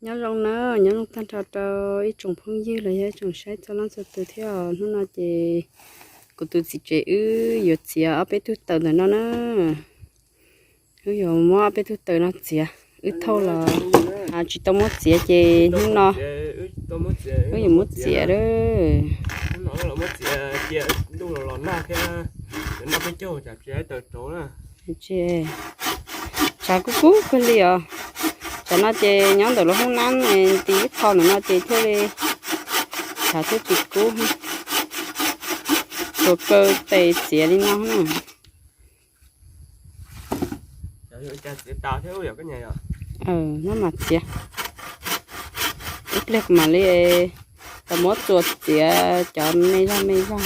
Nyob zoo na, nyob zoo tag nrho rau ib tsoom phooj ywg los yog ib tsoom saib txhua leej txhua tus thiab os. Hnub no ces kuv tus txiv tsev wb yuav txiav ob peb tug taws ntawm no na. Wb yuav muab ob peb tug taws no txiav, wb thauj los tsis tau muab txiav ces hnub no wb yuav muab txiav lawm. Tshav kub kub kawg li os. Tshav no ces nyob ntawm lub hoob nab nti ib qho ntawm no ces thiaj li tshav thiaj tsis kub. Tsuas kaw tes txiav li no na. Nyob mas txiav ib pliag mam li los muab txuas txiav cov me zog me zog.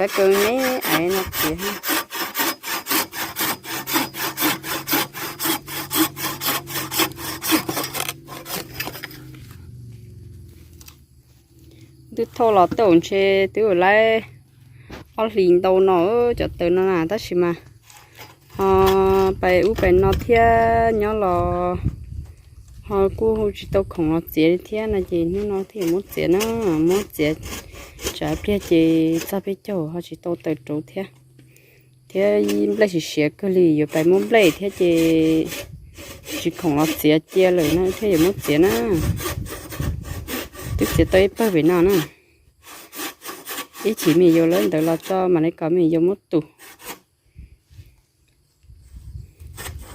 Kaw neb aiv no txiav. Twb thauj los tej zaum ntshe twb yuav laib ob hlis ntau no cov taws no na, tab sis mas ho pais ub pais no thiab nyob los ho kuj tsis tau khoom los txiav li thiab no ces hnub no thiaj muab txiav na, muab txiav tsam pliag ces txog peb caug ho tsis tau taws rauv thiab. Thiab nplej siav siav kawg li, yuav pais muab nplej thiab ces tsis khoom los txiav cia lawm na thiaj yuav muab txiav na. Twb txiav tau ib pawg pem no na. Ib chim me nyuam yaus lawv ntawd los tso mam li kom me nyuam yaus muab tus.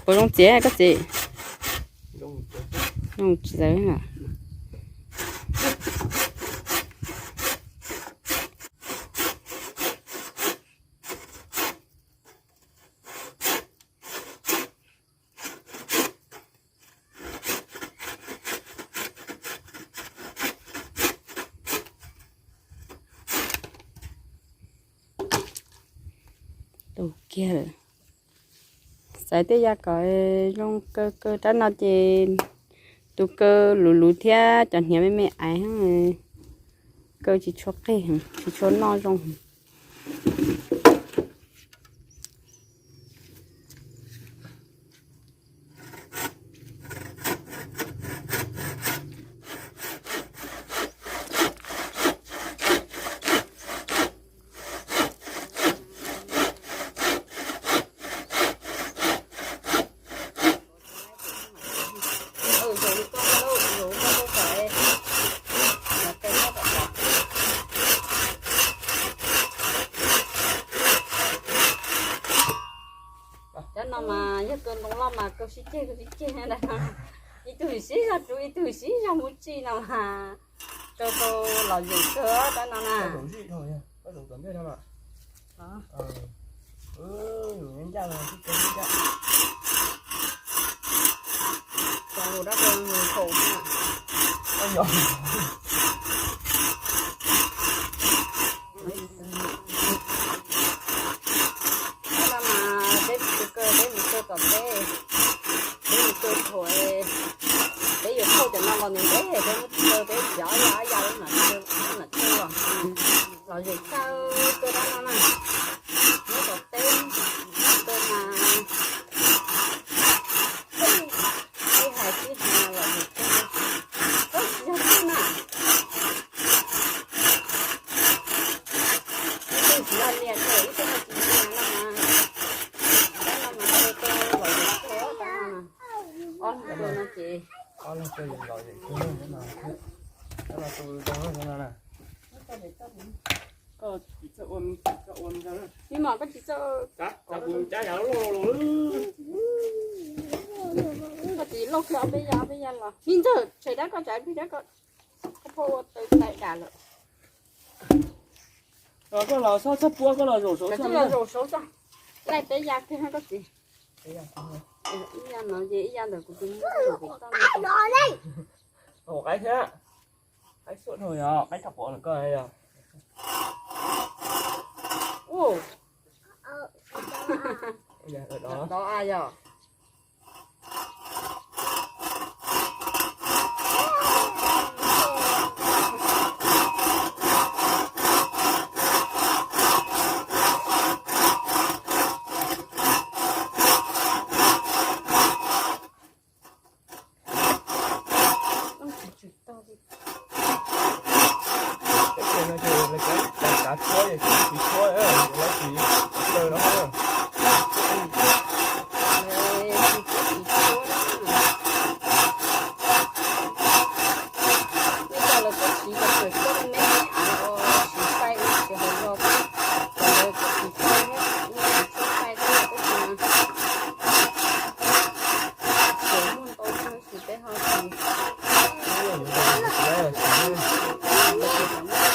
Puas zoo txiav koj txiv? Zoo txiav. Tus kiag lawm. Xaiv tej yam kom zoo kaw, kaw rab no ces tus kaw luv luv thiab cov hniav me me aiv, kaw tsis tshua qig, tsis tshua noj zoo. Cov no mas yog kaw ntoo loj mas kaw sib ceg, kaw sib ceg. Ib tug sib zog rub, ib tug sib zog mus tsi no mas kaw tau lom zem kawg cov no na. Mas peb mus kaw, peb mus kaw tom teb, peb mus kaw thuam, peb yuav thauj cov no los ntev ntev, peb mus kaw, peb cov ya ya mam kaw los lom zem kawg, kaw rab no na. Nyob tom teb kaw mas ib hais sib hais lom zem kawg, koj tsis yog tib na. Ib tug tsis yog niam thiab, ib tug tsis yog niam no mas, rab no mas kaw tau lom zem kawg, rab no na. Ob leeg kaw lom zem kawg, rab no, rab no tu zoo rab no na. Koj tsis txawj ua, tsis txawj ua me ntawd. Me mom koj tsis txawj. Cab, cab kuv cab yav loj loj. Koj tsis lauj kiag ob peb yav, ob peb yav los me ntxawg, tshem dab koj, tshem dab koj, koj phauj ua taw tais dam lawm. Koj los txhob txhob puab, koj los zaum saud txog, los zaum saud txog. Laij peb yav kiag koj txiv. Ib yav no ces ib yav ntawm kuv tus muam pem toj no. Qaib thiab, qaib xuaj dhau yog qaib tshaj qhuav koj yog. Ua, yog. Tsis tshuab, tsis tshuab, tsis tshuab. Nej coj lawv tuaj siv cov kawm siab me me, siv fais ua tsis hauv zos, cov lawv tuaj siv fais thiab, nej tsis tshuab fais thiab, nej tuaj siv no. Tseem muaj ntau tab sis peb ho tsis,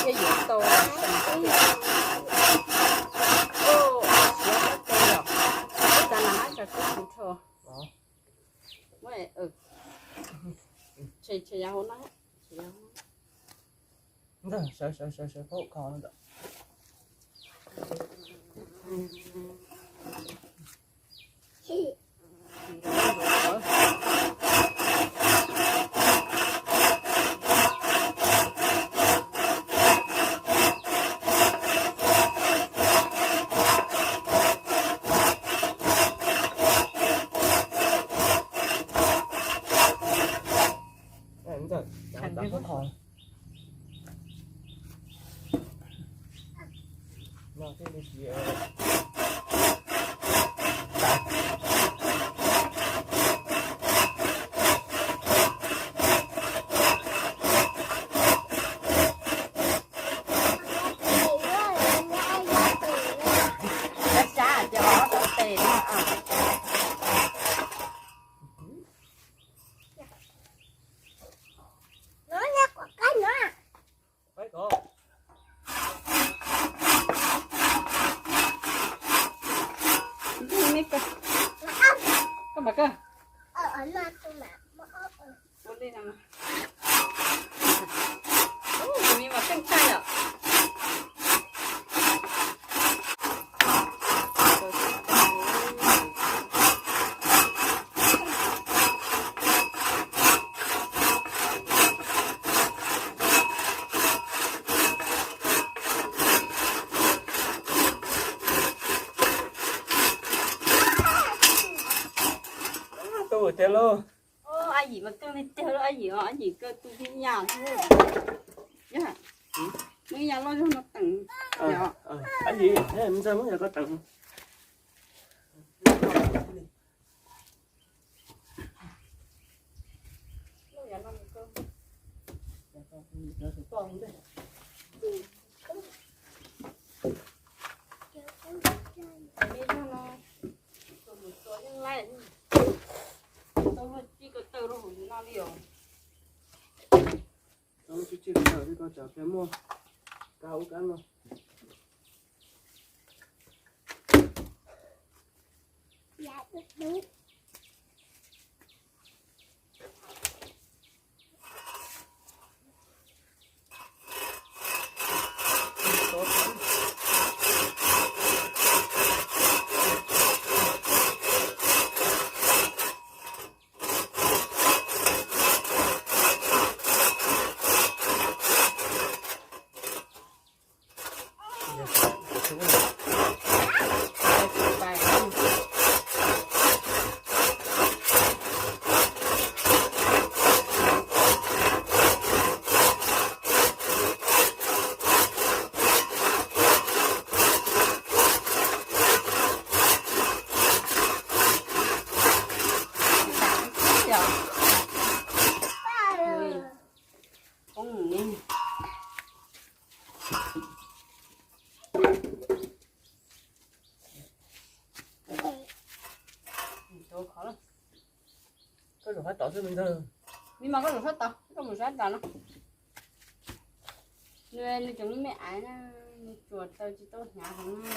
thiaj yuav tau. Siav qab tes os, ib tag nas hab tsa kub kuv rho. Tshem, tshem yav hauv no, tshem yav hauv no. Ntawd, sawv, sawv, sawv, sawv pab kho no ntawd. Sab ces ob tau tes no. Koj mas koj. Ua li no. Tus me mas keej tshaj yom. Tuaj tiag lauj. Ab Yim mas kawg li tiag lauj, Ab Yim os, Ab Yim kawg tu ib yam xwb. Yog, nws ib yam loj zog no teem. Ab Yim, ntxawg muab yog koj teem. Tau lub tsi tsi ko taw li ko cas peb muaj kab ub kab no. Koj zaum sab tod xwb me ntxawg. Ni mas koj zaum sab tod, koj mus sab nram no. Nws, nws tseem me me aiv na, nws tsuas taw tsis tau hnyav heev na.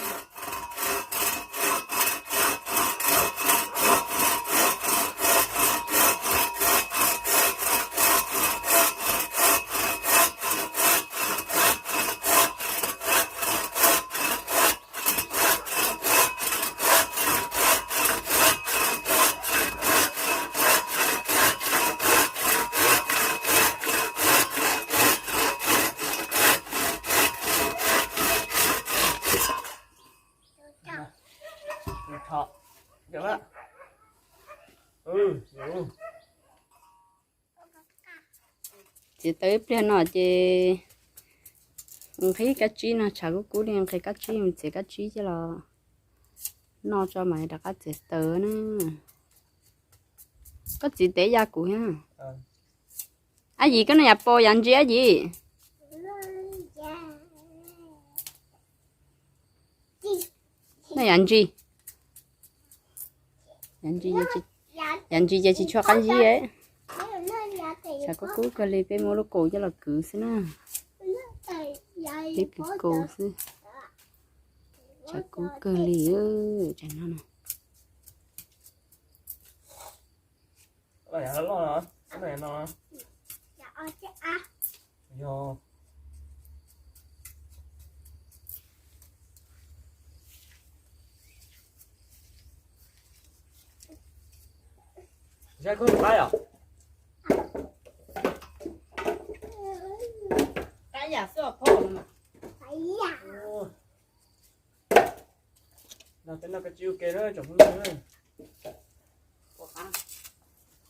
Txiav tau ib pliag no ces Nqhis kab tsib no tshav kub kub li, nqhis kab tsib mus txiav kab tsib coj los noj tso mam li rov qab txiav taws na. Koj txiv tev ya kuv thiab. Ab Yim, koj noj yav pos yav ntsis Ab Yim? Noj yav ntsis. Yav ntsis ces tsis tshua qab zib. Tshav kub kub kawg li, peb muab lub kaus coj los kwv xwb na. Peb kwv kaus xwb. Tshav kub kawg li. Tsam no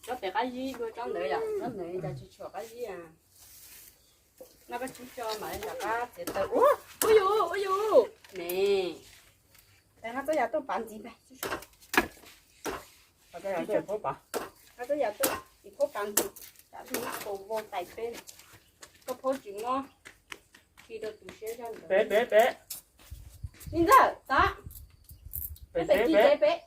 Tsob pem qab zib dua tsob ntawd yom, tsob ntawd cas tsis tshua qab zib. Noj kab tsib tso mam li rov qab txiav taws. Ua, ua yus, ua yus ne. Tag no txob yas tuaj pav ntxiv pab. Txob yas tuaj, txob yas tuaj, tsis phaub pav ntxiv, tsam ib ntsis kaus vau tais peb. Koj phaub tsis mob, khi rau tus siab zog ntawd. Pem, pem, pem. Li ntxawm tod, pem, pem, pem, pem.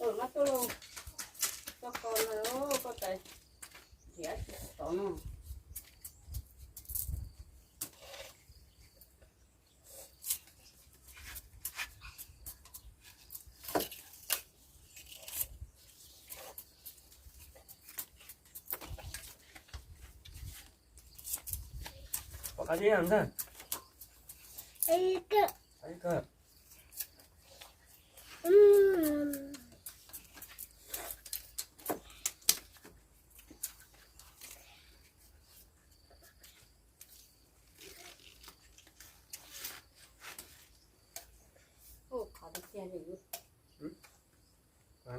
Ua no tuaj lauj, koj ko no, koj tais nrhiav tsis tau no. Pom qab zib ntag.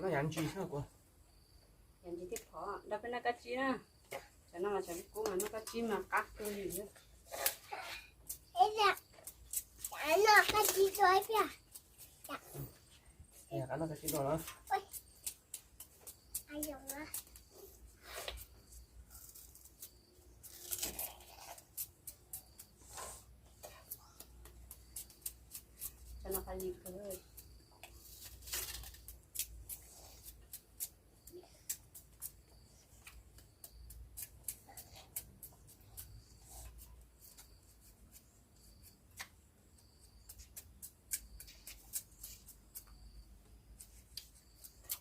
Noj yav ntsis xwb kuv. Yav ntsis thiaj phom, nrog peb noj kab tsib na. Tsam no mas tsam kub mas noj kab tsib mas qab kawg li. Noj kab tsib dua.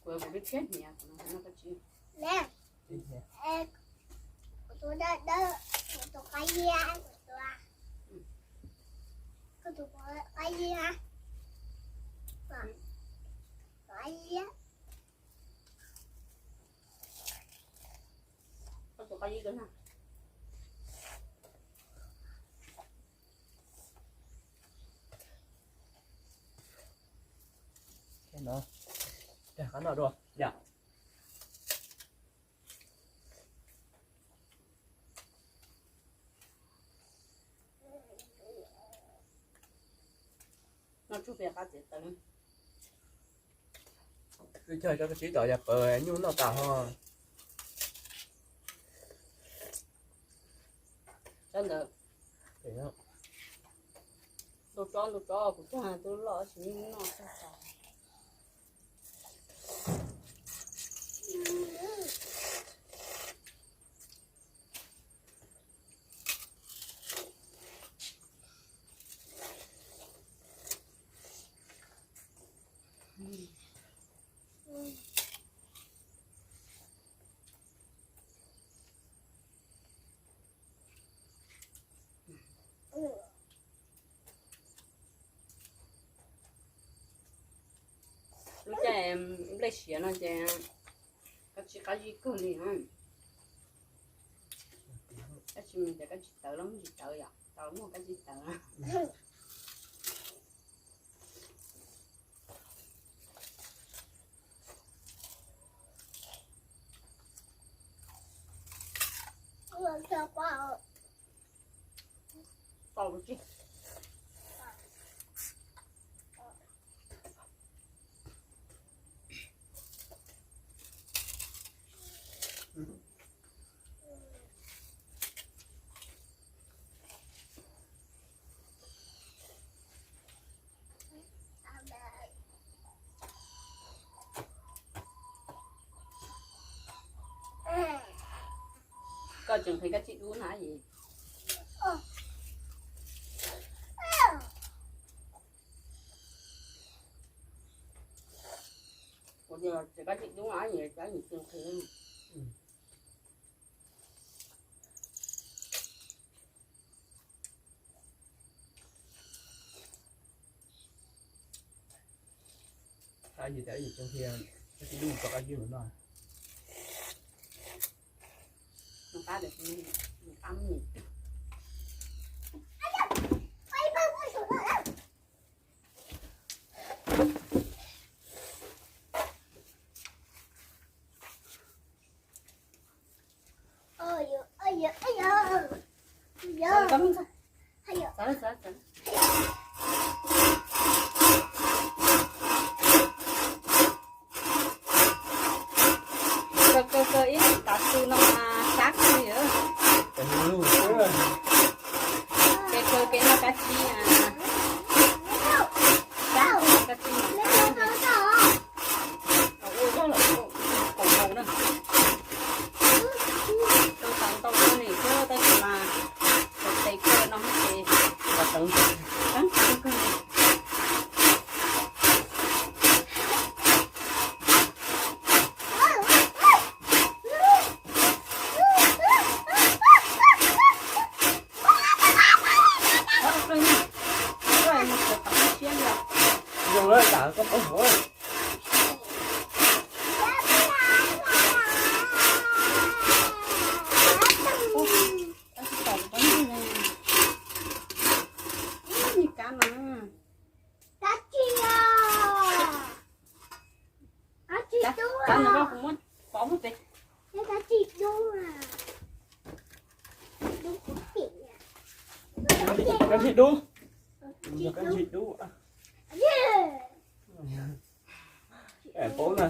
Kuv, kuv peb thiab hniav, kuv no noj kab tsib. Kuv tus dawb dawb, kuv tus qab ziab, kuv tus, kuv tus qab ziab, qab ziab. Koj tus qab ziab kawg na. Qab no dua yom. Noj tsuj pem qab txiav taws. Wb cog tsob kab tsib tom yav pawg nyuj noj tas ho. Tsob ntawd. Ntau tsob ntau tsob kuv cog twb loj tsis noj tag. Lub caij nplej siav no ces kab tsib qab zib kawg li na. Tab sis mas cas kab tsib tawv los muaj tsis tawv yom, tau los muaj kab tsib tawv. Koj tseem qhia kab tsib dub na es. Kab tsib dub na es, kab tsib dub qhia. Kawg kawg kawg ib tav su no mas sab kawg li. Kev kawg kev noj kab tsib, sab kawg kab tsib. Ua zog lawm, koom haus na. Rau tas ntau kawg li thiab tab sis mas tes kawg no ces teev teev kawg li. Kab tsib dub. Kab tsib dub. Paub na.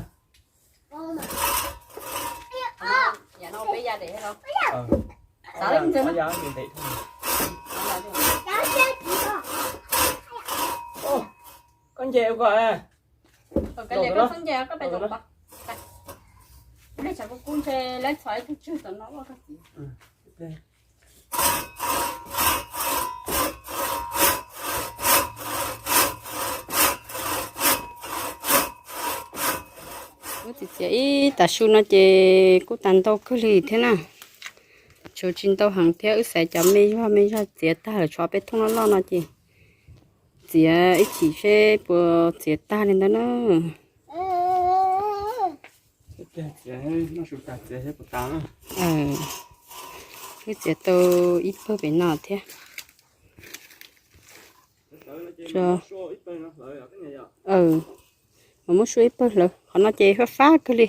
Koj nce ua koj. Koj nce, koj txhob nce, koj pem tom pas. Leb tshav kub kub ntshe leb txhos ib tug tswg tom no. Wb txiav txiav ib tav su no ces kuj tag ntau kawg li thiab na. Tshuav tsis ntau heev thiab, wb xaiv cov me zog me zog txiav tag lawm, tshuav peb thooj loj loj no ces txiav ib chim seb puas txiav tag li ntawd na. Wb txiav tau ib pawg pem no thiab. Mas muab sua ib pawg hlawv, qhov no ces fab fab kawg li.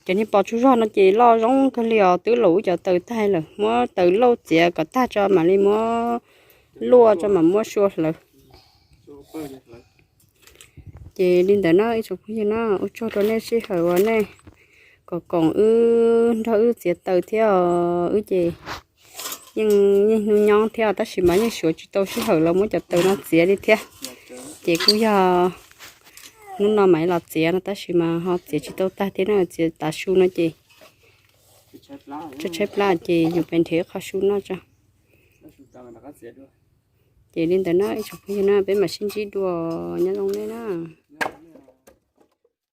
Cov niag pos tsaug zog no ces loj zoo kawg li os, twb laus wb cov taws tag lawm, muab taws lauj txiav kom tag tso mam li muab luaj tso mam muab sua hlawv. Ces li ntawd na ib tsoom phooj ywg na, ua tsaug rau nej sij hawm uas nej koom koom wb nrog wb txiav taws thiab os. Wb ces yeej niaj hnub nyob thiab tab sis mas yeej suav tsis tau sij hawm los muab cov taws no txiav li thiab. Ces kuj yog hnub no mam los txiav no tab sis mas ho txiav tsis tau tag thiab na, txiav tav su no ces tshaib tshaib plab ces yus pes nrhiav qho su noj tso. Ces li ntawd na ib tsoom phooj ywg na, peb mam sib ntsib dua, nyob zoo nej na.